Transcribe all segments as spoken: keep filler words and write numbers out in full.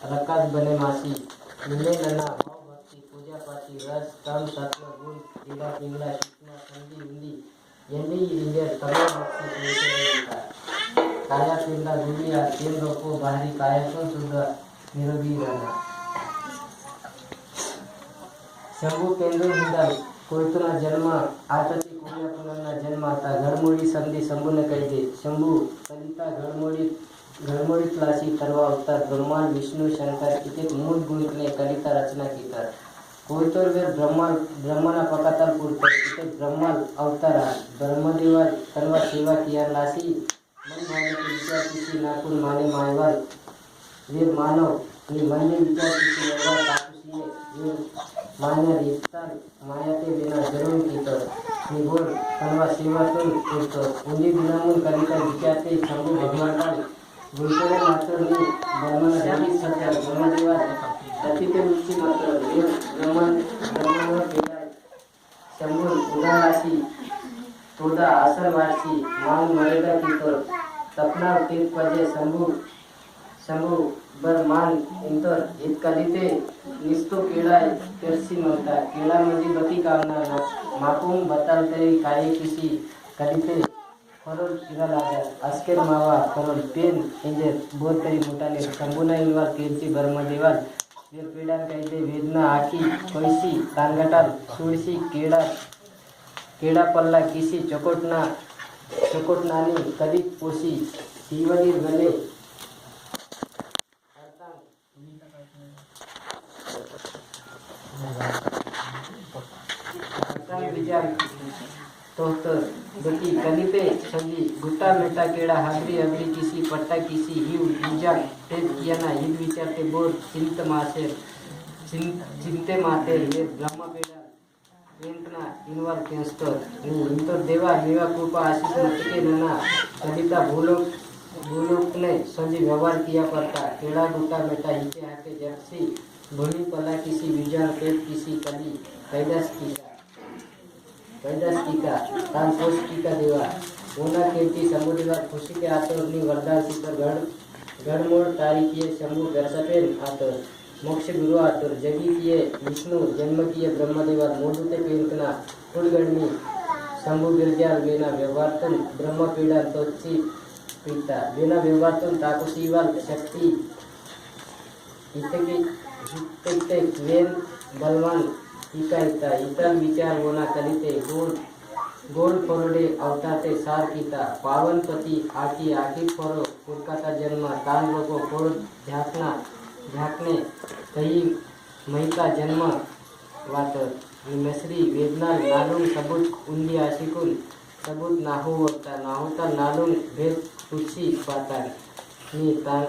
रकास बने मासी। निम्मे नन्ना भाव भक्ति, पूजा पाती, रस, तम, सत्व, गुण, पीड़ा, पिंगला, शिकना, संधि, उंदी, यंदी, इंजर, तमो भक्ति, पूजा, काया, पिंडा, गुड़िया, तेल रोको, बाहरी काया को शुद्ध, निरोगी रहना। शंभु पेंदु हिंदल कोयतुना जन्म आतति कुड़िया पुनन्ना जन्म आता। घड़मोड़ी संधि शंभु ने कही दे। शंभु कलिता घड़मोड़ी, घड़मोड़ी क्लासी तरवा उत्तर ब्रह्माल विष्णु शंकर इते मूल गुण ने कलिता रचना कीतर। कोयतोर वेर ब्रह्माल, ब्रह्मना पकातल पुरते इते ब्रह्माल अवतार आ। ब्रह्मदेवाल तनवा सेवा किया लासी मन भावना के विचार किसी नाकुन माने मायवाल। वीर मानव, नी मन में विचार किसी व्यवहार ताकुसी है। वीर मान्या रिक्तान माया के बिना जरूर कीतो। नी बोल, तनवा सेवा तुन कीतो। उन्दी दिनामुन कविता विचारते शंभु भगवान का गुरुकुले मास्टर नी ब्रह्मन रवि सत्य ब्रह्मदेवा सती के रुचि मास्टर वीर ब्रह्मन, ब्रह्मन और शंभु उदासी, तोदा आसन वासी, मान मर्यादा कीतोर, तपना तीर्थ पजे शंभु, शंभु बर मान इंतोर, हित कदिते निस्तो केड़ा पेरसी मंता, केड़ा मंजी बती कामना ना, मापुम बताल तेरी कार्य किसी कदिते फरोल इरा लागा, अस्केर मावा फरोल पेन इंजे बोर करी मोटाले शंभुना इनवाल कीर्ति ब्रह्मदेवाल। वीर पीड़ान कहिते वेदना आखी कोईसी तानगटाल सूड़सी केड़ा, केड़ा पल्ला किसी चोकोटना, चोकोटनानी कदी पोसी सीवली गले। विचार तोहतर गति कनिपे सगी गुट्टा मेटा केड़ा हाबरी हबरी किसी पट्टा किसी हिव विचार तेज कियाना हिद विचार ते बोर चिंत मासेर चिं-, चिंते मातेर ये ब्रह्म पेड़ा वेंतना इनवाल केंस्टोर नी इंतोर देवा नीवा कृपा आशीष मत्तके नना कलिता भूलोक, भूलोक ने सजी व्यवहार किया पड़ता। केड़ा गुट्टा मेटा हिते हाके जपसी भूमि पला किसी विजान पेट किसी कली कैलाश कीका, कैलाश कीका तान पोष कीका देवा। ओना केंटी समुद्र खुशी के आतोर नी वरदान सीतर गढ़, गढ़ मोड़ तारी किए शंभु गरसपेन आतोर। मोक्ष गुरु आतुर जगी किए विष्णु जन्म किए ब्रह्मदेवा मोदुते पेनकना कुड़गड़नी शंभु गिरजाल वेना व्यवहारतुन ब्रह्म पीड़ा तोची पीता। वेना व्यवहारतुन ताकुसीवाल शक्ति इतके, इतके वेन बलवान इका इता। इतल विचार वोना कलिते गोल, गोल फोरोडे अवताते सार कीता। पावन पति आकी, आकी फोरो पुरकाता जन्म तान लोगो फोड़ झाकना, झाकने कई महिका जन्म वातर। नि मसरी वेदना नालुंग सबूत उंदी आशिकुन सबूत नाहु वरता, नाहुता नालुंग भेद पुछी पातान। नि तान,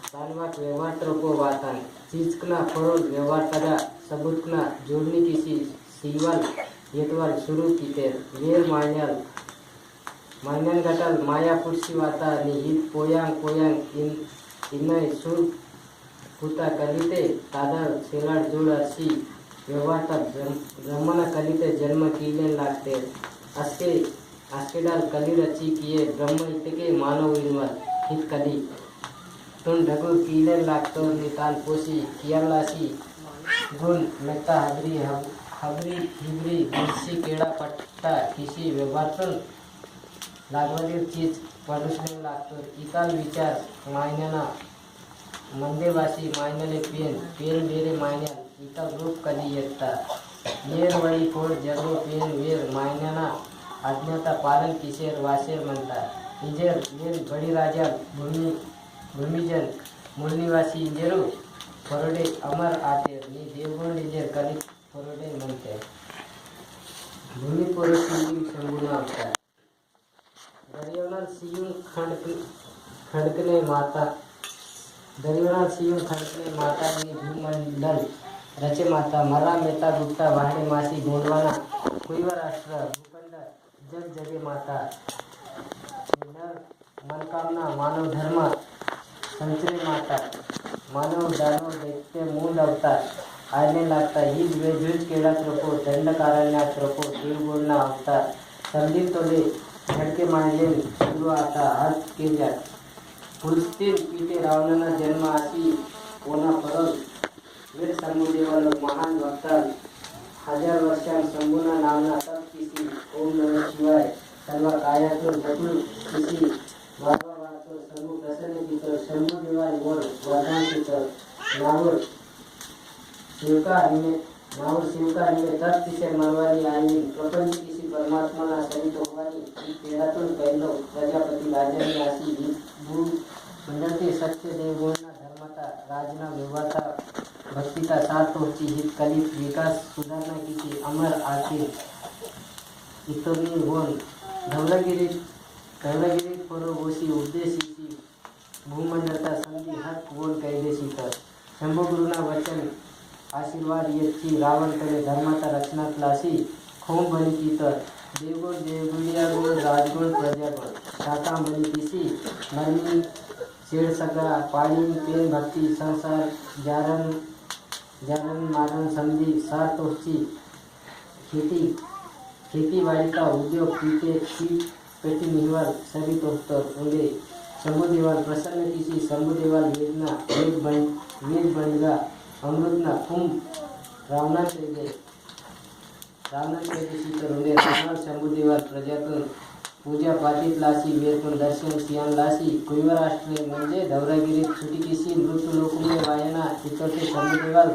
तानवाक व्यवहार त्रोको वातान। चीचकना फरोल व्यवहार तगा सबूतकना जोड़नी किसी सीवल येतवाल शुरू कीतेर। वेर मायनाल मायनन गटल माया पुरसी वाता नि हित पोयांग पोयांग इन, इन्नय सुर पुता कलिते तादर सेलाड जोड़ अर्सी व्यवहार तब ब्रह्म-, ब्रह्मन कलिते जन्म कीलेन लागते। अस्के, अस्के डाल कली रची किए ब्रह्म इतके मानव इनवल हित कली। तुन ढगुर कीलेन लागतो नि तान पोसी कियलासी गुण मेता हबरी हब-, हबरी हिबरी गुस्सी केड़ा पट्टा किसी व्यवहार तुन लागवलीर चीज परुषने लागतोर। इताल विचार मायनना मंदेवासी मायनले पेन, पेन बेरे मायनल इताल रूप कली येत्ता। येर वड़ी कोड जगो पेन वेर मायनना आज्ञाता पालन किसेर वासेर मनता। इंजेर येर बड़ी राजा भूमि, भूमिजन मूलनिवासी इंजेरु फरोडे अमर आतेर नी देवगोंड इंजेर कली फरोडे मनते। भूमि पुरुष शंभुना अवतार। दरियोनाल सियुंग खंडक-, खंडकने माता, दरियोनाल सियुंग खंडकने माता नी भूमंडल रचे माता, मर्रा मेता गुप्ता वाहने मासी गोंडवाना, कुइवा राष्ट्र भूखंड जग जगे माता, नर मनकामना मानव धर्म संचरे माता, मानव दानव दैत्य मूंड अवतार, आयने लागता हिज वे जुज केड़ा त्रोको, दंड कारण्या त्रोको, देवगुणना अवतार, संदीप तोले झड़के मायलेन शुरू आता, हस्त किरिया। पुलस्तीन पीटे रावणना जन्म आसी, वेद शंभु देवाल महान भक्ताल हजार वर्षान शंभुना नामना तप किसी ओम नमः शिवाय तन्वा कायातुन बदलु किसी बाबा वातो शंभु प्रसन्न कीतो शंभु देवाल मोर वरदान कीतो नावर शिवका निमे, नावर शिवका निमे तप किसे मनवानी आईन प्रपंच किसी परमात्मा ना सहित होवानी ई पेड़ातुन पहलो प्रजापति राजा ने आसी भू मंडल के सत्य देवगुण ना धर्मता राजना व्यवहारता भक्तिता सार तोची हित कलित विकास सुधारना कीची अमर आके इतरनी होन धवलागिरी, धवलागिरी परो वोसी उपदेश इची भूमंडलता संधि हक वोन कैदेसी कर शंभु गुरुना वचन आशीर्वाद यच्ची रावण तले धर्मता रचना तलासी खोम बनी कीतर देवगुण देवगुणिया गुण राजगुण प्रजागुण शाखा बनी किसी मर्मी छेड़ सगा पानी प्रेम भक्ति संसार जारन, जारन मारन संधि सार तोची खेती, खेती बाड़ी का उद्योग पीते की पेटी निहवाल सभी तोहतर उंडे शंभु देवाल प्रसन्न किसी शंभु देवाल वेदना वेद बन, वेद बंडगा अमृतना कुंभ रावणा से दे रावणा से किसी तरुणे रावण शंभु देवाल प्रजातुन पूजा पातीत लासी वेरकुन दर्शन सियान लासी कुइवा राष्ट्र में मंजे धौरागिरी छुटी किसी मृत्यु लोक में वायना इतर के शंभु देवाल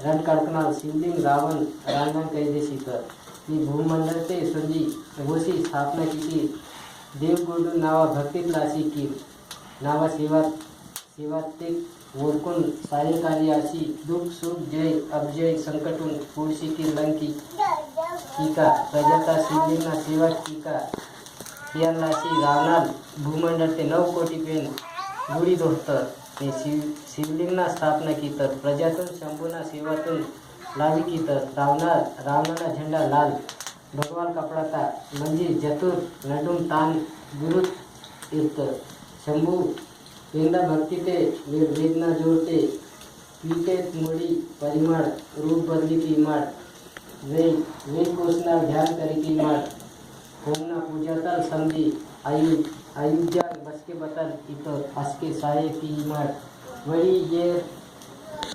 रण कड़कनाल शिवलिंग रावण रांगन कैदे सीतर। नी भूमंडल ते सुंजी वोसी स्थापना किसी देवगुरु नावा भक्तित लासी की नावा सेवा सेवात्तिक वोरकुन सायंकाली आसी दुख सुख जय अपजय संकटुन पुरसी की लंकी कीका प्रजाता शिवलिंगना सेवा कीका पियान लासी रावणाल भूमंडल ते नौ कोटि पेन गुड़ी दोहतर ने शिव शिवलिंगना स्थापना कीतर प्रजातुन शंभुना सेवातुन लावी कीतर रावणा रावणाना झंडा लाल भगवान कपड़ाता मंजी जतुर नडुम तान गुरुत इर्तर शंभु पेंदा भक्ति ते वे वेदना जोड़ते पीते मुड़ी परिमाण रूप बदली की माड़ वे वे कोसना ध्यान करी की माड़ होमना पूजा तल संधि आयु आयुज्या बसके बतल इतर असके साये की माड़ वड़ी ये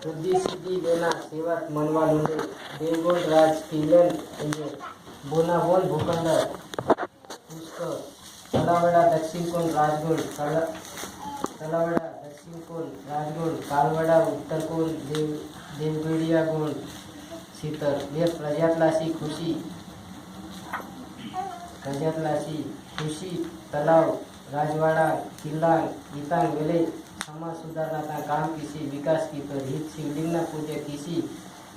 रुद्धि सिद्धि लेना सेवक मनवा लुंडे देवगुण राज किलन इंजे बोना बोन भूखंड पुष्कर तलावड़ा दक्षिण कोण राजगुण तला तलावड़ा दक्षिण कोण राजगुण कालवड़ा उत्तर कोण देव देवगुड़िया गुण सीतर ये प्रजातलासी खुशी प्रजातलासी खुशी तलाव राजवाड़ा किल्ला इतांग वेले समाज सुधारना ता काम किसी विकास कीतर हित शिवलिंगना पूजा किसी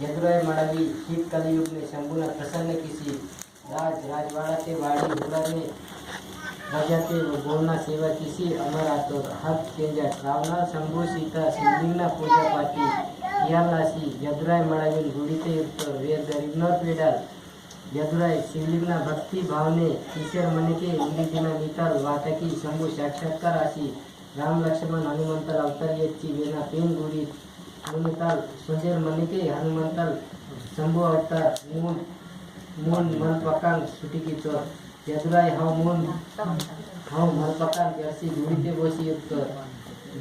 यदुराय मड़ावी हित कलयुग में शंभुना प्रसन्न किसी राज राजवाड़ा ते वाड़ी घोड़ा ने बजाते वो बोलना सेवा किसी अमर आतोर हक केंजा रावणा शंभु सीता शिवलिंगना पूजा पाती कियालासी यदुराय मड़ाविन गुड़ी ते उत्तर वेर गरीब नर पेडाल यदुराय शिवलिंगना भक्ति भावने किसेर मनके उंदी दिना निताल वातकी शंभु साक्षात्कार आसी राम लक्ष्मण हनुमंतल अवतार येच्ची वेना पेन गुड़ी मुनिताल सोजेर मनिके हनुमंतल शंभु अवतार मून मून मल पकांग सुटिकी चोर यदुराय हव मून हव मल पकांग जर्सी गुड़ीते बोसी युक्त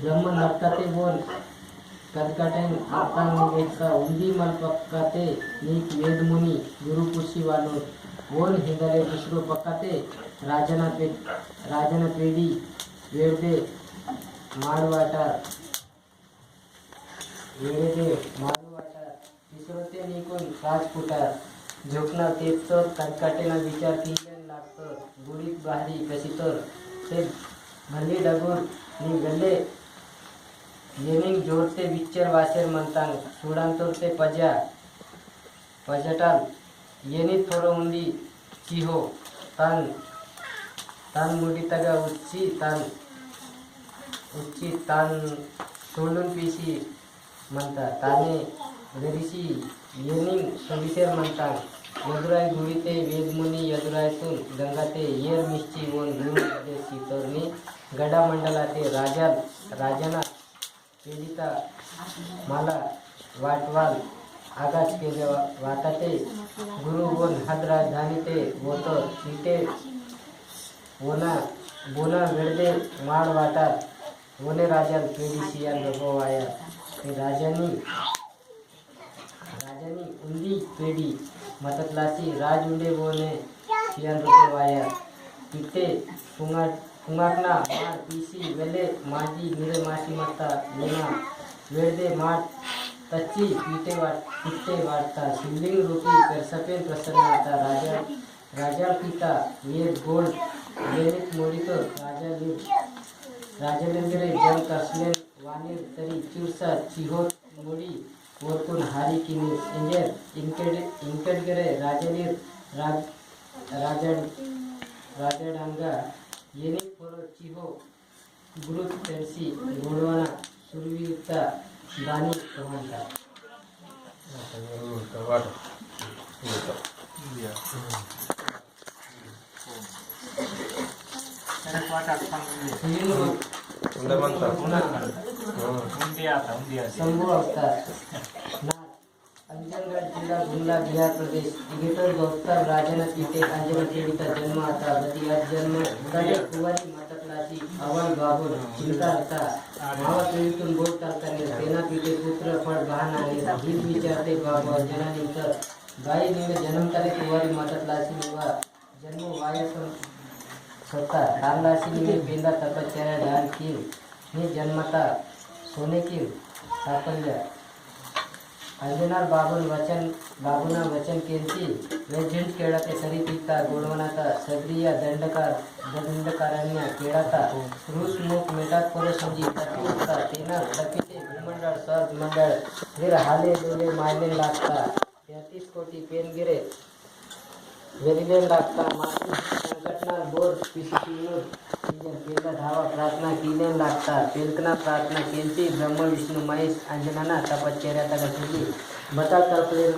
ब्रह्म नरकाते बोन कदकाटेन आतांग वेदका उंदी मल पकाते नीक वेद मुनि गुरु पुरुषी वालो बोन हिंदले दूसरो पकाते राजना पे राजना पेड़ी वेड़दे माड़वाटा वेड़दे माड़वाटा तीसरोते नीकुन राजपुटा झोकना तेत्तोर कटकटेना विचार तीजन लागतोर गुड़ीत बाहरी कसितोर ते भली डगुर नी गले येनिंग जोरते विच्चर वासेर मंतांग सूडांतोर ते पजा पजटल येनी थोरो उंदी चिहो तन तन मुड़ी तगा उच्ची तन उच्ची तन सोलुन पीसी मंता ताने गरिसी येनी सोलिसेर मंता यदुराय गुड़ीते वेदमुनि यदुराय तुन गंगाते येर मिश्ची वोन गुरु दे सीतोरनी गड़ा मंडलाते राजन राजना पीड़िता माला वाटवाल आगाज के वा- वाताते गुरु वोन हद राजधानी ते वो तो सीते वोना बोना वेड़दे माड़ वाटा वोने राजन पीड़ी सियान रहो आया। राजानी, राजानी उन्दी पेड़ी मततलासी राज उंडे बोने सियान रुपे वाया। पिते पुंगाक-, पुंगाकना मार पीसी वेले माजी निरे मासी मत्ता लेना वेड़दे मार तच्ची पीटे वार-, पिते वार्ता शिवलिंग रूपी करसपेन प्रसन्न आता। राजा, राजा पिता वेद गोल वेनित मोड़ी तो राजा लिंग, राजा लिंगरे जल कसलेन वानिर तरी चुरसा चिहोत मोड़ी वोरकुन हारी किनी इंजेर इंकेड-, इंकेडगरे राजलीर राज-, राजड-, राजडांगा येनी पोरो चिहो गुरुत तेरसी गोडवाना सुरवीरता दानी कमांडा। उंदे मंता। उंदे आता, उंदे आता। शंभु अवतार। नाथ, अंजनगढ़ जिला, गुमला, बिहार प्रदेश। इगेटर गौतम राजन पीते अंजन पीड़िता जन्म आता। बती आज जन्म तले कुंवारी माता क्लासी अवल बाबुल चिंता रहता। मावा पीड़ितुन बोल तलकने तेना पीते पुत्र फल बहाना ने हित विचारते बाबा जना निंतर बाई निंद जन्म तले कुंवारी माता क्लासी हुआ। जन्म वाया सम-, सत्ता, रामदासी ने पेंदा तपस्या दान की, ने जन्मता सोने की साफल्य। अंजनार बाबुन वचन, बाबुना वचन केंती, वेजिंट केड़ा ते सरी पीता, गोडवनाता, सगरिया दंडकार, दंडकारण्य केड़ाता, रूस मुख मेटात परो संजी तपी उठता, तेना तपीते भूमंडल, स्वर्ग मंडल, फिर हाले डोले मायने लागता। तैंतीस कोटि पेन गिरे, वेरिलेन लागता, मातु संकटना बोर पिसिसिनुर, इंजन पेला धावा प्रार्थना कीलेन लागता, पेलकना प्रार्थना केंती ब्रह्म विष्णु महेश अंजनना तपश्चर्या तक सुजी, बता तलकलेन,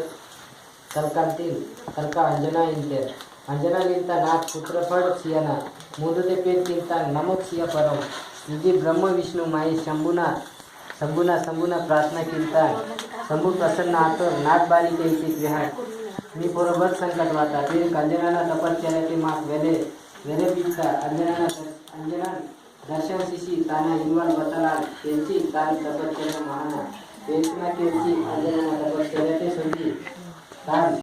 तलकांतिन, तलका अंजना इंतेर, अंजना लिंता नाथ पुत्र फल सियाना, मुदते पेन किंता नमक सिया परम, सुजी ब्रह्म विष्णु महेश शंभुना शंभुना, शंभुना प्रार्थना किंता, शंभु प्रसन्न आतो, नाथ बारी के इति विहार। मी बरोबर संकट वाता, फिर अंजनाना तपस्या के मास वेले, वेले पिता, अंजनाना दर-, अंजना दर्शन शिशी, ताना इनवाल बतला, तेंची, तान तपस्या महाना, तेंचना केंची, अंजनाना तपस्या के संजी, तान